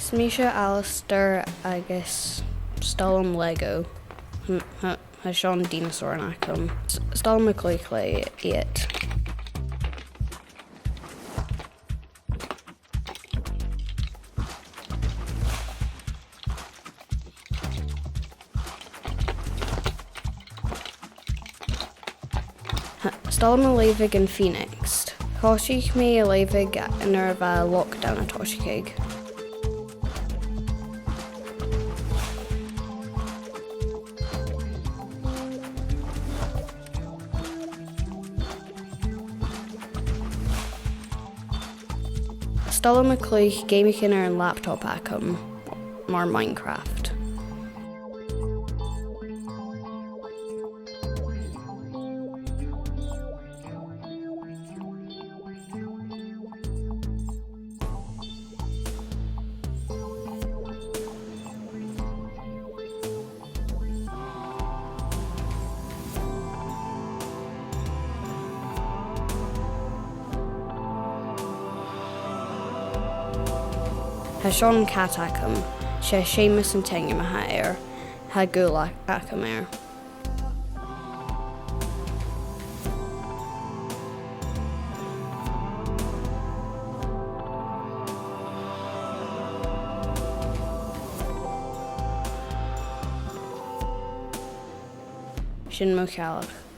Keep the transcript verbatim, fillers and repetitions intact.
Is mise Alasdair agus 's toil leam Lego. Hm, tha, tha seo an dinosaur agam. S-, 's toil leam a' cluich leis iad. Tha, 's toil leam a' leughadh an Phoenix. Thòisich mi a' leughadh nuair a bha lockdown a' tòiseachadh. 'S toil leam a' cluich geamaichean air an laptop agam, mar Minecraft. Tha seo an cat agam, 's e Seumas an t-ainm a th' air, tha gaol a-, agam air. Sin mo theaghlach.